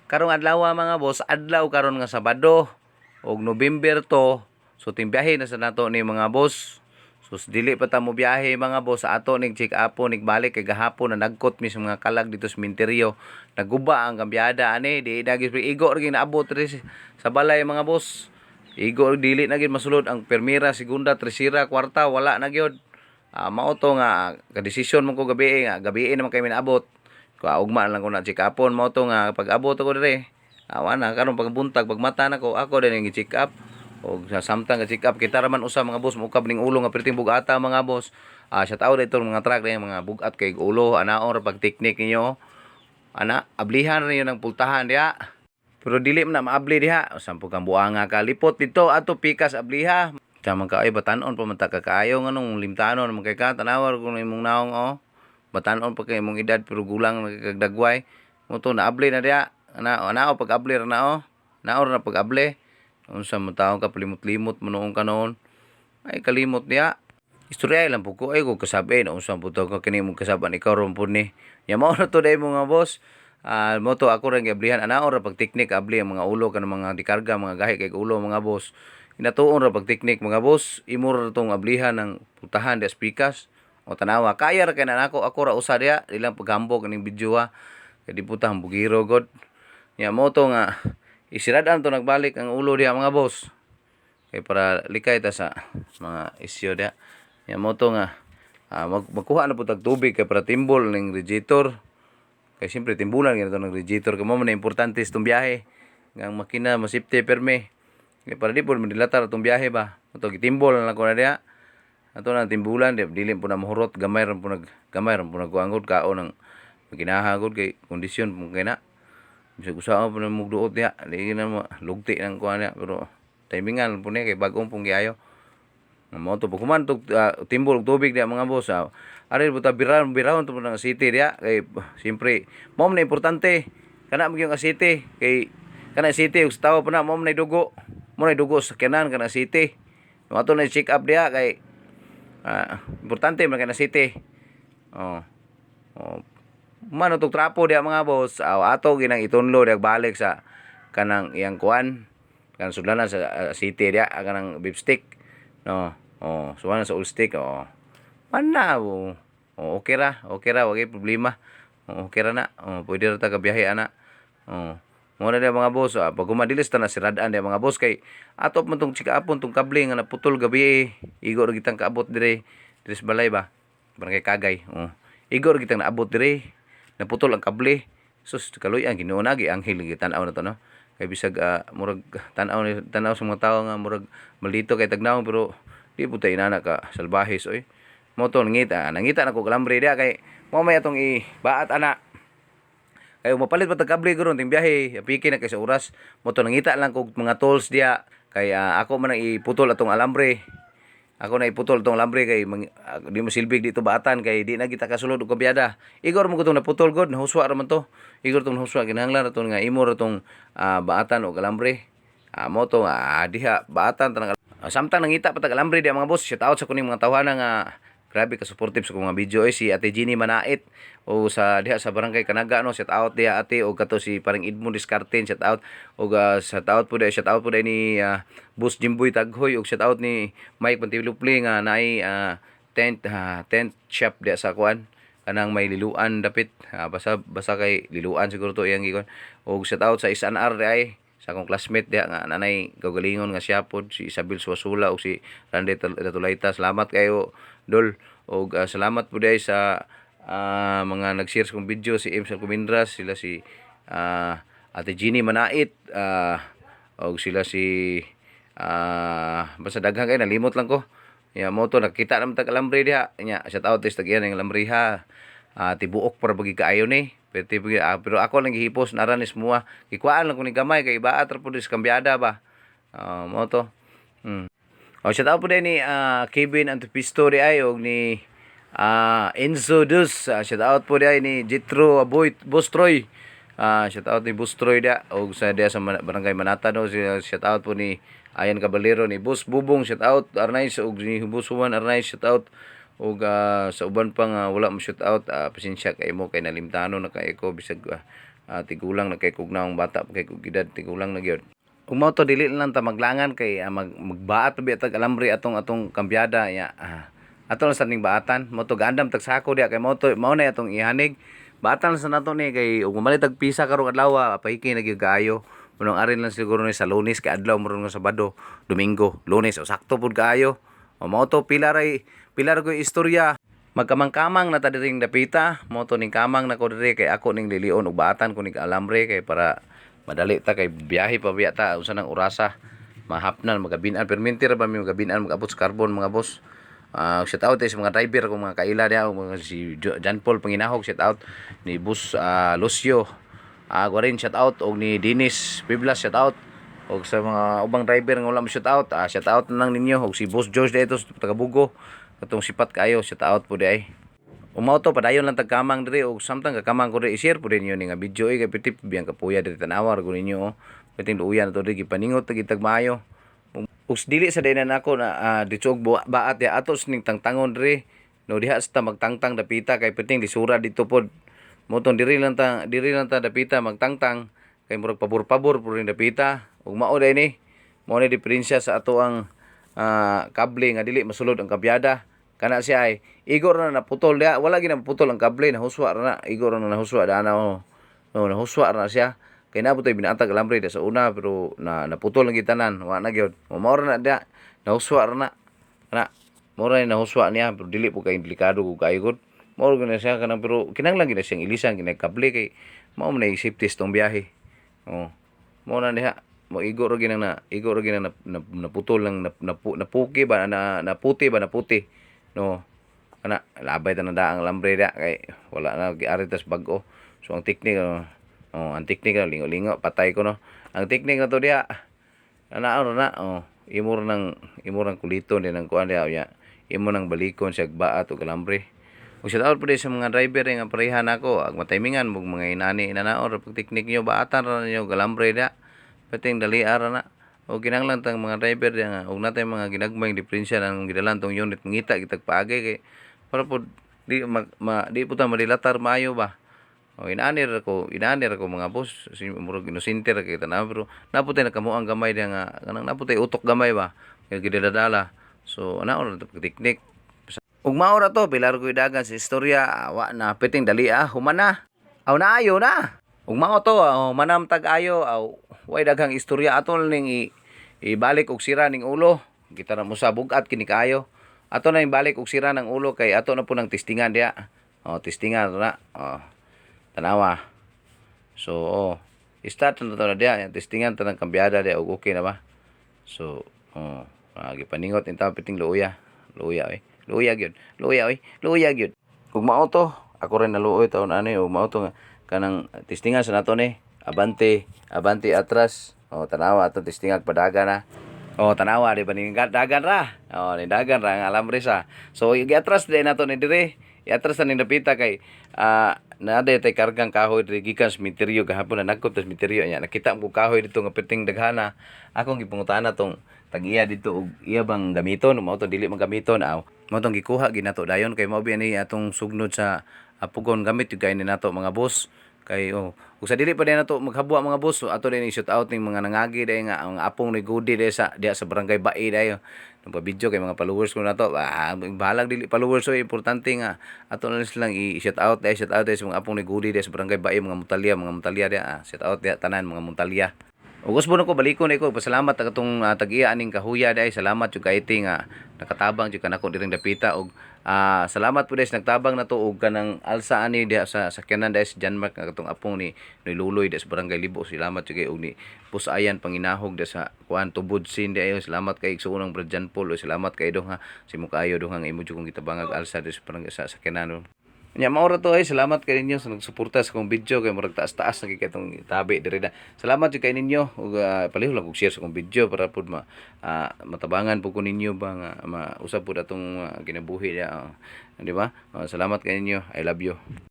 Karong adlaw, mga boss, adlaw karon nga Sabado og November 2. So timbiyahe na sa nato ni, mga boss. So dili pa ta mo biyahe, mga boss, ato ning check up ning balik kay gahapon na nagkot mi sa mga kalag dito sa sementeryo. Naguba ang kambyada ani, di na gyud igo ra gyud naabot diri sa balay, mga boss. Igo dili na gyud masulod ang permera, segunda, tersera, kwarta, wala na gyud. Mao to nga kadesisyon mo ko gabi nga gabi naman kay minaabot. Ko ugma lang ko na check upon, mao to nga pag-abot ko dire. Awa na karon pagbuntag, pagmata nako, ako din ang check up. Og sa samtang ga check up kita ra man usa, mga boss, mukab ning ulo nga perting bugata, mga boss. Shout out dito mga truck rin, mga bugat kay ulo, anaon ra pag teknik ninyo. Ana, ablihan ra ninyo ng pultahan diha. Pero dili man na maabli diha. Sampo kang buanga ka lipot dito ato pikas abliha. Taman ka ay batanon pa man ta ka kaayo, nganong limtanon man kay ka, tanawar kung imong naong oh. Batanon pa kay imong edad pero gulang na kag dagway. Mo to naabli na diha. Ana ana pag abli ra na oh. Naor na pag abli. Unsa man taon ka, palimot-limot mo noon ka noon. Ay kalimot niya. Istorya lang po ko ay ko kasabi na unsa po to ka kini mong kasaban ikaw ron po ni. Ya mao na to day, mga boss. Mo to ako rin giablihan, anaon ra pag teknik abli ang mga ulo kanang mga dikarga, mga gahi kay ulo, mga boss. Inatuon ra pag teknik, mga boss, imo ra tong ablihan ng putahan di pikas. O tanawa, kaya ra kay na nako, ako ra usa diha, di lang paghambog kaning video ha. Kay di puta bugiro god. Ya mo to nga isiradan to nagbalik ang ulo diha, mga boss. Kay para likay ta sa mga isyo diha. Ya mo to nga magkuha na pud tag tubig kay para timbol ning radiator. Kay siyempre timbulan gyud to ng radiator kay mo man na importante sa itong biyahe. Nga ang makina masipte perme. Kay para di pud madilatar atong biyahe ba. Ato gitimbol na lang ko na diha. Ato na timbulan di dili po na mahurot, gamay ra po nag gamay ra po nagkuangod kaon ng ginahagod kay kondisyon po kay na. Bisag usaha po na mugduot diha, di na mo lugti nang kuan niya pero timingan po niya kay bag-ong pong giayo. Mo to pag human tog timbol og tubig diha, mga boss. Ari po ta biran birahon to po ng city diha kay siyempre mao man na importante kana mo yung city kay kana city ug sa tawo pa na mao man nay dugo. Mo nay dugo sa sakyanan kana city. No ato na check up diha kay importante man kay na city. Oh. Oh. Mano tog trapo diha, mga boss, ato ginang itunlo diha balik sa kanang iyang kuan kanang sudlanan sa city diha kanang beef stick. No. Oh, suwanan sa oil stick oh. Man na oh. Oh, okay ra, wagay problema. Oh, okay ra na. Oh, pwede ra ta ka biyahe ana. Oh. Mo na diha, mga boss, pag humadilis ta na siradaan diha, mga boss, kay ato man tong chikaapon tong kable nga naputol gabi eh. Igo ra gitang kaabot dire dire sa balay ba. Barangay Kagay. Oh. Igo ra gitang naabot dire. Naputol ang kable. Sus, kaloy ang Ginoo nagi anghel gitan-aw na to no. Kay bisag murag tan-aw ni tan-aw sa mga tawo nga murag maldito kay tagnaw pero di po tayo inana ka salbahis oy. Mo to nangita, nangita na ko kalambre diha kay mo may atong ibaat ana. Kay mapalit pa tag kable guro ting biyahe, apiki na kay sa oras. Mo to nangita lang kog mga tools diha kay ako man ang iputol atong alambre. Ako na iputol tong alambre kay di mo silbig dito baatan kay di na kita kasulod og kabyada. Igor mo ko tong naputol god, nahuswa ra man to. Igor tong nahuswa, kinahanglan ra tong nga imo ra tong baatan og alambre. Mo to diha baatan tanang samtang nangita pa tag alambre diha, mga boss. Shout out sa kuning mga tawhana nga grabe ka supportive sa kong mga video ay si Ate Jenny Manait o sa diha sa Barangay Kanaga no, shout out diha ate, o kato si parang Edmond Discarten, shout out, og shout out po diha ni Boss Jimboy Taghoy, og shout out ni Mike Pantilupli nga naay tent shop diha sa kuan kanang may liluan dapit, basta basta kay liluan siguro to iyang gikon, og shout out sa SNR diay sa akong classmate diha nga nanay gagalingon nga siya pod, si Isabel Suasula ug si Randy Tatulayta. Salamat kayo dol, og salamat po diay sa mga nag-share sa kong video, si Ems Alcomindras, sila si Ate Jenny Manait, og sila si basta daghan kay nalimot lang ko. Ya mo to nakita naman tag alambre diha nya, shout out is tag-iyan ang alambre ha. Tibuok para pagi kaayo ni. Pero, pero ako lang gihipos nara ni semua. Gikuhaan lang ko ni gamay kay ibaat ra pud is kambyada ba. Mo to. Oh, shout out po din ni Kevin Antipisto di ay og ni Enzo Dus. Shout out po di ay ni Jitro Aboy Bostroy. Shout out ni Bustroy dia og sa diya sa Barangay Manata no. Shout out po ni Ayan Caballero, ni Boss Bubong, shout out Arnaiz, og ni Boss Juan Arnaiz, shout out, og sa uban pa nga wala mo shout out, pasensya kay mo kay nalimtano na kay ko bisag Tigulang na kay kugnaong bata pa kay kog edad, tigulang na gyud. Ug mao to, dili na lang ta maglangan kay magbaat pa tag alambre atong atong kambyada ya. Ato lang sa ning baatan mo to, gaandam tag sako diha kay mao to, mao na atong ihanig. Baatan lang sa nato ni kay ug mamalit tag pisa karong adlaw, pahiki na gyud kaayo. Munong arin lang siguro ni sa Lunes kay adlaw mo ron nga Sabado, Domingo, Lunes o sakto pud kaayo. O mao to, pila ra koy istorya. Magkamang-kamang na ta diring dapita. Mo to, ning kamang na ko diri kay ako ning lilion ug baatan ko ning alambre kay para madali ta kay biyahe pa biya ta usa nang orasa, mahapnan, magabinan, perminti ra ba mi magabinan mag-abot sa Carbon, mga boss. Shout out sa mga driver ko, mga kaila diha, mga si John Paul Panginahog, shout out ni Boss Lucio Guarin, shout out, og ni Dennis Biblas, shout out, og sa mga ubang driver nga wala mo shout out, shout out na lang ninyo, og si Boss George dito sa taga Bugo, katong sipat kaayo, shout out po di ay. Umaw to, padayon lang tagkamang diri, og samtang kakamang ko diri, i-share po ninyo ni nga video eh, kay piti biyang kapuya diri, tan-awa ra ko ninyo oh. Piting luya na to diri, gipaningot ta gitag maayo. Ug dili sa daynan ako na ditso og baat ya atos ning tangtangon diri no, diha sa ta magtangtang dapita kay piting lisura dito pod. Mo tong diri lang ta dapita magtangtang kay murag pabor-pabor pud ring dapita. Ug mao day ni, mao ni diferensya sa ato ang kable nga dili masulod ang kabyada. Kana siya ay igo ra na naputol diha, wala gyud naputol ang kable, nahuswa ra na, igo ra na nahuswa dana oh. No, nahuswa ra na siya. Kay naabot tay binaatag alambre diha sa una pero na naputol lang gitanan, wa na gyud. O mao ra na diha, nahuswa ra na. Kana mao ra ni nahuswa niya pero dili po kay delikado kog kaayo gud. Mao ra gyud na siya kanang, pero kinahanglan gyud na siyang ilisan kinay kable kay mao man nay safety sa tong biyahe. Oh. Mao na diha, mo igo ra gyud na igo ra gyud na, na, naputol lang na, napuki ba na, naputi ba, naputi. No. Kana labay ta na daang alambre diha kay wala na giari tas bag-o. So ang teknik oh, oh ang teknik oh, lingo-lingo patay ko no. Ang teknik na to diha, ana ra na oh, imo rang kuliton din ang kuan diha unya. Imo nang balikon siya baat og alambre. Ug shout out po sa mga driver nga pareha nako, ag mataymingan mog mga inani inanaon ra pag teknik niyo, baatan ra ninyo og alambre diha. Pating dali ra na. O kinahanglan tang mga driver diha nga og natay mga ginagmayng diferensya ng gidalan tong unit, mangita kitag paagi kay para pod di ma, di po ta madilatar maayo ba. O inani ra ko mga boss, si murag inosente ra kay tanaw pero naputay nakamuang gamay diha nga kanang naputay utok gamay ba kay gidaladala. So ana ra pag teknik. Ug mao ra to, pila ra ko'y dagan sa istorya, wa na piting dali ah, human na. Aw naayo na. Ug mao to, humanam tag ayo, aw way daghang istorya, ato ning ibalik og sira ning ulo. Kita na mo sa bugat kini kaayo. Ato na ibalik og sira ng ulo kay ato na po ng testingan diha. Oh, testingan na. Oh. Tanawa. So, oh, start na to na diha, testingan ta ng kambyada diha og okay na ba. So, oh, gipaningot in piting luya. Luya oy. Luya gyud. Luya oy. Luya gyud. Kung mao to, ako rin naluoy taon ani og mao to nga kanang testingan sa nato ni. Abante, abante, atras. Oh, tanawa ato testingan padagan na. Oh, tanawa di ba ning dagan ra. Oh, ni dagan ra ang alambre sa. So, giatras din nato ni dire. Iatras na ning dapita kay naa tay kargang kahoy diri gikan sa misteryo gahapon na nagkot sa misteryo nya. Nakita mo kahoy dito nga perting daghana. Akong gipangutana tong tag-iya dito og iya bang gamiton, mao to dili man gamiton aw. Mao tong gikuha ginato dayon kay mao biya ni atong sugnod sa apugon, gamit gyud kay ni nato mga boss. Kay oh, ug sa dili pa din nato maghabwa mga boss, so ato din i-shout out ning mga nangagi day nga ang apong ni Goody day sa diha sa Barangay Bae day. Nagpa-video kay mga followers ko nato. Ah, bahalag dili followers, so importante nga ato na silang i-shout out day, shout out day sa mga apong ni Goody day sa Barangay Bae, mga Muntalya diha. Shout out diha tanan mga Muntalya. Ug usbon ako balikon ko pasalamat ang atong tag-iya aning kahuya day. Salamat jud kay nga nakatabang jud kanako diring dapita og salamat pud sa nagtabang nato og kanang alsa ani diha sa sakyanan diha sa Janmark nga katong apong ni Luloy diha sa Barangay Libo. Salamat jud kay og ni Pusayan Panginahog diha sa kuan Tubod Sin diha. Salamat kay igsuonang Brad John Paul. Salamat kay dong ha si Mukayo dong nga imo jud kong gitabangag alsa diha sa barangay sa sakyanan. Nya mao ra to ay, salamat kay ninyo sa nagsuporta sa akong video kay murag taas-taas na kay katong tabi diri na. Salamat jud kay ninyo ug palihog lang og share sa akong video para pud ma matabangan pud ko ninyo ba nga mausab pud atong kinabuhi diha, di ba? Salamat kay ninyo. I love you.